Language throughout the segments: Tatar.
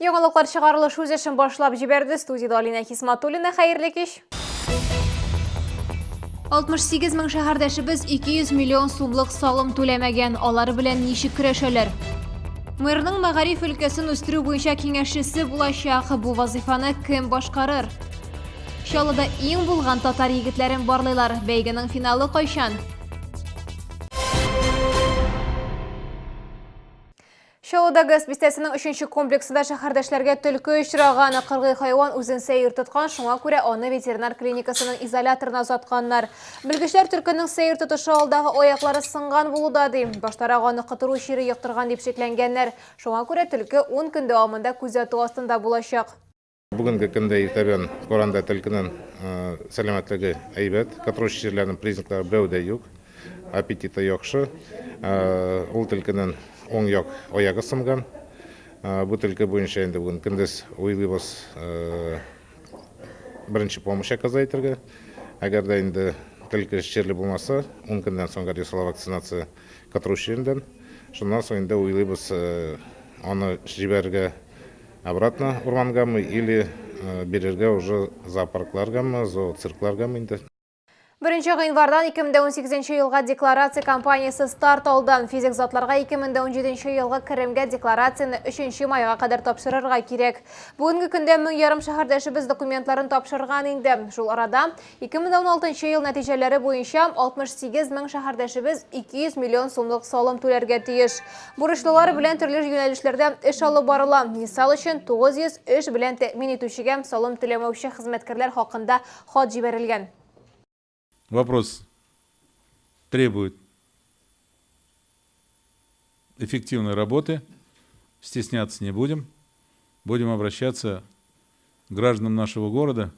Яңалыклар чыгарылыш үз эшен башлап җибәрде. Студиядә Алинә Хисматуллина. Хәерле кич. 68 мең шәһәрдәшебез 200 миллион сумлык салым түләмәгән. Алар белән ничек көрәшәләр? Мэрның мәгариф өлкәсен үстерү буенча киңәшчесе булачак. Бу вазыйфаны кем башкарыр? Чаллыда иң булган татар егетләрен барлыйлар. Бәйгенең финалы кайчан? Чаллыда ГЭС бистәсенең өченче комплексында шәһәрдәшләргә төлке очраган. Кыргый хайван үзен сәер тоткан, шуңа күрә аны ветеринар клиникасының изоляторына озатканнар. Белгечләр төлкенең сәер тотышы алдагы аяклары сынган булуда ди. Баштарак аны котыру чире йоктырган дип шикләнгәннәр. Шуңа күрә төлке ун көн дәвамында күзәтү астында булачак. Бүгенге көндә иртәдән Коранда төлкенең сәламәтлеге әйбәт, котыру чирләренең признаклары берәү дә юк, аппетиты яхшы. Ул төлкенең уң як аягы сынган. Бу төлке буенча инде бүген көндез уйлыйбыз беренче помощь оказать итәргә. Әгәр дә инде төлке чирле булмаса, ун көннән соң ясала вакцинация котыру чиреннән. Шуннан соң инде уйлыйбыз аны җибәрергә. Обратно урмангамы или бирергә уже зоопаркларгамы, зооциркларгамы инде. Беренче гыйнвардан 2018 елга декларация кампаниясе старт алды. Физик затларга 2017 елгы керемгә декларацияне 3 майга кадәр тапшырырга кирәк. Бүгенге көндә 1500 шәһәрдәшебез документларын тапшырган инде. Шул арада 2016 ел нәтиҗәләре буенча 68 мең шәһәрдәшебез 200 миллион сумлык салым түләргә тиеш. Бурычлылар белән төрле юнәлешләрдә эш алып барыла. Мисал өчен, 900 эш белән тәэмин итүчегә салым түләмәүче хезмәткәрләр хакында хат җибәрелгән. Вопрос требует эффективной работы. Стесняться не будем. Будем обращаться к гражданам нашего города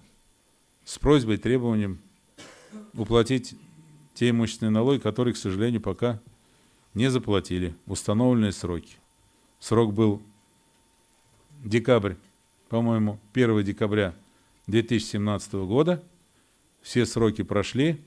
с просьбой, требованием уплатить те имущественные налоги, которые, к сожалению, пока не заплатили в установленные сроки. Срок был декабрь, по-моему, 1 декабря 2017 года. Все сроки прошли.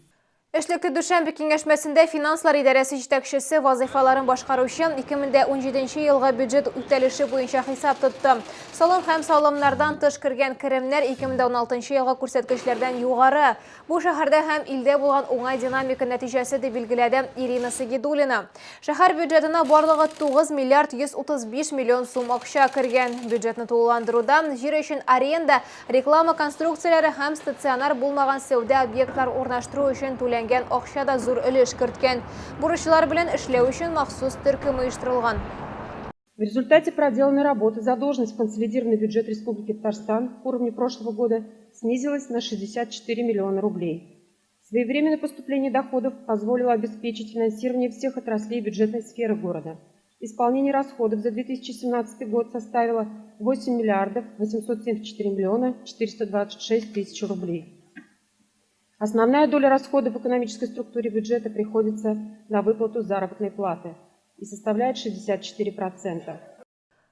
Эшлекле дүшәмбе киңәшмәсендә финанслар идарәсе җитәкчесе вазыйфаларын башкаручы 2017 елгы бюджет үтәлеше буенча хисап тотты. Салым һәм салымнардан тыш кергән керемнәр 2016 елгы күрсәткечләрдән югары. Бу шәһәрдә һәм илдә булган уңай динамика нәтиҗәсе, дип билгеләде Ирина Сагидуллина. Шәһәр бюджетына барлыгы 9 миллиард 135 миллион сум акча кергән. Бюджетны тулыландыруда җир өчен аренда, реклама конструкцияләре һәм стационар булмаган сәүдә объектлар урнаштыру өчен түләнгән акча да зур өлеш керткән. Бурычлар белән эшләү өчен махсус төркем оештырылган. В результате проделанной работы задолженность в консолидированный бюджет Республики Татарстан к уровню прошлого года снизилась на 64 миллиона рублей. Своевременное поступление доходов позволило обеспечить финансирование всех отраслей бюджетной сферы города. Исполнение расходов за 2017 год составило 8 миллиардов 874 миллиона 426 тысяч рублей. Основная доля расходов в экономической структуре бюджета приходится на выплату заработной платы и составляет 64%.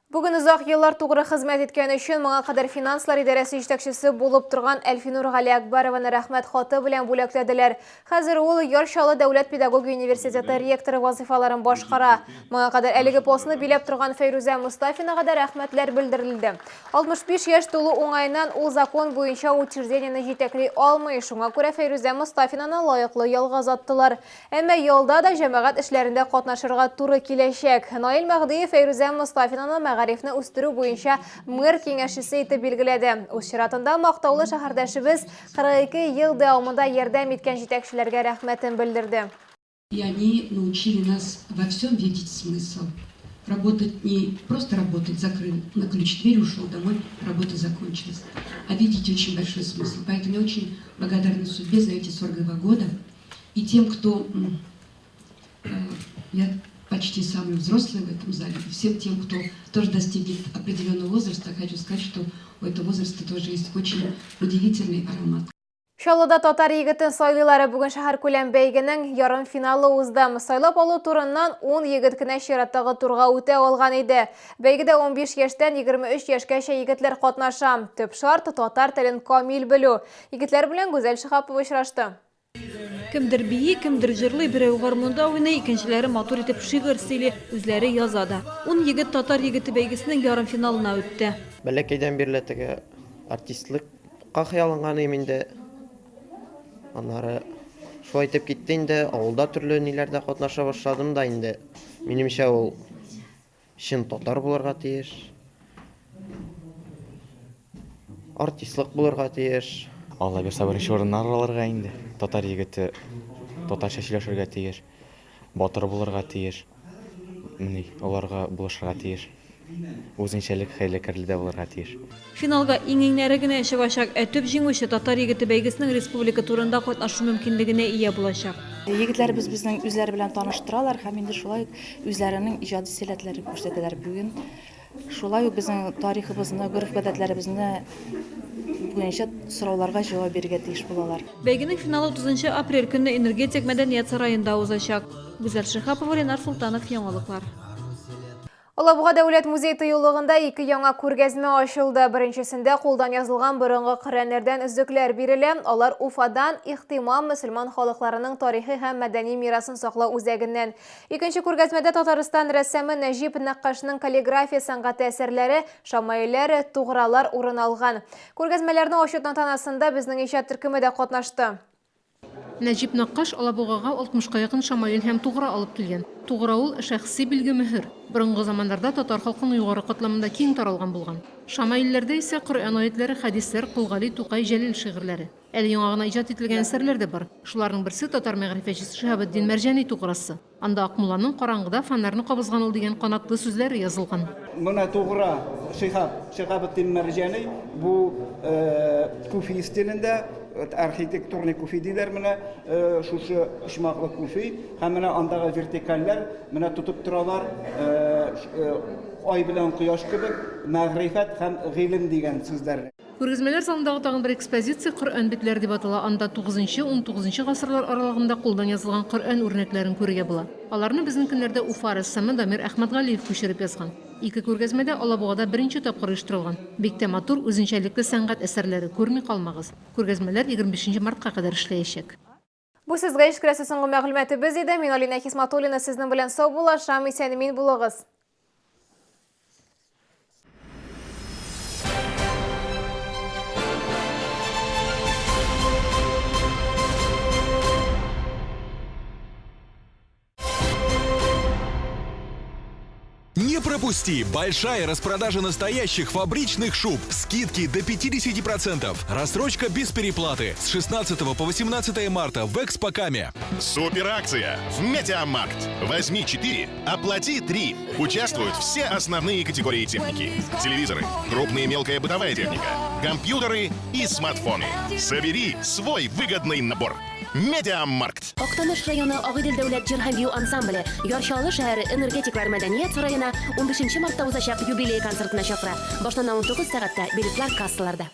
Бүген озак еллар тугры хезмәт иткән өчен моңа кадәр финанслар идарәсе җитәкчесе булып торган Әлфинур Галиәкбәрованы рәхмәт хаты белән бүләкләделәр. Хәзер ул Яр Чаллы дәүләт педагогия университеты ректоры вазыйфаларын башкара. Моңа кадәр әлеге постны биләп торган Фәйрүзә Мостафинага да рәхмәтләр белдерелде. 65 яшь тулу уңаеннан ул закон буенча учреждениене җитәкли алмый, шуңа күрә Фәйрүзә Мостафинаны лаеклы ялга озаттылар. Әмма ялда да җәмәгать эшләрендә катнашырга туры киләчәк. Наил Мәһдиев Фәйрүзә Мостафинаны мәгарифне үстерү буенча мэр киңәшчесе итеп билгеләде. Үз чиратында мактаулы шәһәрдәшебез 42 ел дәвамында ярдәм иткән җитәкчеләргә рәхмәтен белдерде. И они научили нас во всем видеть смысл. Работать не просто работать, закрыл на ключ дверь, ушел домой, работа закончилась, а видеть очень большой смысл. Поэтому я очень благодарна судьбе за эти 42 года. И тем, кто... Я почти самый взрослый в этом зале, и всем тем, кто тоже достигнет определенного возраста, хочу сказать, что у этого возраста тоже есть очень удивительный аромат. Чаллыда татар егетен сайлыйлары бүген шәһәркүләм бәйгенең ярымфиналы узды. Сайлап алу турыннан 10 егет кенә чираттагы турга үтә алган иде. Бәйгедә 15 яшьтән 23 яшькәчә егетләр катнаша. Төп шарт, татар телен камил белү. Егетләр белән Гүзәл Шиһапова очрашты. Кемдер бии, кемдер җырлый, берәү гармунда уйный, икенчеләре матур итеп шигырь сөйли, үзләре яза да. Ун егет Татар егете бәйгесенең ярымфиналына үтте. Бәләкәйдән бирле теге артистлыкка хыялланган идем инде. Аннары шулай итеп китте инде, авылда төрле ниләрдә катнаша башладым да инде. Минемчә, ул чын татар булырга тиеш. Артистлык булырга тиеш. Алла бирса, беренче урыннар алырга инде. Татар егете татарча сөйләшергә тиеш, батыр булырга тиеш, ни, аларга булышырга тиеш. Үзенчәлек хәйләкәрле дә булырга тиеш. Финалга иң-иңнәре генә чыгачак, ә төп җиңүче Татар егете бәйгесенең республика турында катнашу мөмкинлегенә ия булачак. Егетләребез безнең үзләре белән таныштыралар һәм инде шулай ук үзләренең иҗади сәләтләрен күрсәтәләр. Бүген шулай ук безнең тарихыбызны, гореф-гадәтләребезне буенча сорауларга җавап бирергә тиеш булалар. Бәйгенең финалы 30 апрель көнне Энергетик мәдәният сараенда узачак. Гүзәл Шиһапова, Ленар Солтанов, Яңалыклар. Алабуга дәүләт музей-тыюлыгында ике яңа күргәзмә ачылды. Беренчесендә кулдан язылган борынгы Коръәннәрдән өзекләр бирелә. Алар Уфадан, Ихтимам мөселман халыкларының тарихи һәм мәдәни мирасын саклау үзәгеннән. Икенче күргәзмәдә Татарстан рәссамы Нәҗип Нәккашның каллиграфия сәнгате әсәрләре, шамаилләр, тугралар урын алган. Күргәзмәләрне ачу тантанасында безнең иҗат төркеме дә катнашты. Нәҗип Наккаш Алабугага алтмышка якын шамаил һәм тугра алып килгән. Тугра ул, шәхси билге-мөһер. Борынгы заманнарда татар халкының югары катламында киң таралган булган. Шамаилләрдә исә Коръән аятьләре, хәдисләр, Кол Гали, Тукай, Җәлил шигырьләре. Әле яңа гына иҗат ителгән әсәрләр дә бар. Шуларның берсе, татар мәгърифәтчесе Шиһабетдин Мәрҗани туграсы. Анда Акмулланың Караңгыда фонарьны кабызган ул дигән канатлы сүзләре язылган. Менә тугра Шиһаб, Шиһабетдин Мәрҗани, бу куфи стилендә, архитектурный куфи диләр менә шушы почмаклы куфи, һәм менә андагы вертикальләр менә тотып торалар ай белән кояш кебек, мәгърифәт һәм гыйлем дигән сүзләрне. Күргәзмәләр залындагы тагын бер экспозиция Коръән битләре дип атала. Анда тугызынчы, унтугызынчы гасырлар аралыгында кулдан язылган Коръән үрнәкләрен күрергә була. Аларны безнең көннәрдә Уфа рәссамы Дамир Әхмәтгалиев күчереп язган. Ике күргәзмә дә Алабугада беренче тапкыр оештырылган. Бик тә матур, үзенчәлекле сәнгать әсәрләре, күрми калмагыз. Күргәзмәләр 25 мартка кадәр эшләячәк. Бу сезгә җиткерәсе соңгы мәгълүматыбыз иде. Мин Алинә Хисматуллина сезнең белән саубуллашам. Исән-имин булыгыз. Не пропусти! Большая распродажа настоящих фабричных шуб. Скидки до 50%. Рассрочка без переплаты. С 16 по 18 марта в Экспокаме. Суперакция в Метеомаркт. Возьми 4, оплати 3. Участвуют все основные категории техники. Телевизоры, крупная и мелкая бытовая техника, компьютеры и смартфоны. Собери свой выгодный набор. Медиамаркт. Актаныш районы Агыйдел дәүләт җыр һәм бию ансамбле Яр Чаллы шәһәре Энергетиклар мәдәният сараена 15 мартта узачак юбилей концертына чакыра. Башлана 19 сәгатьтә, билетлар кассаларда.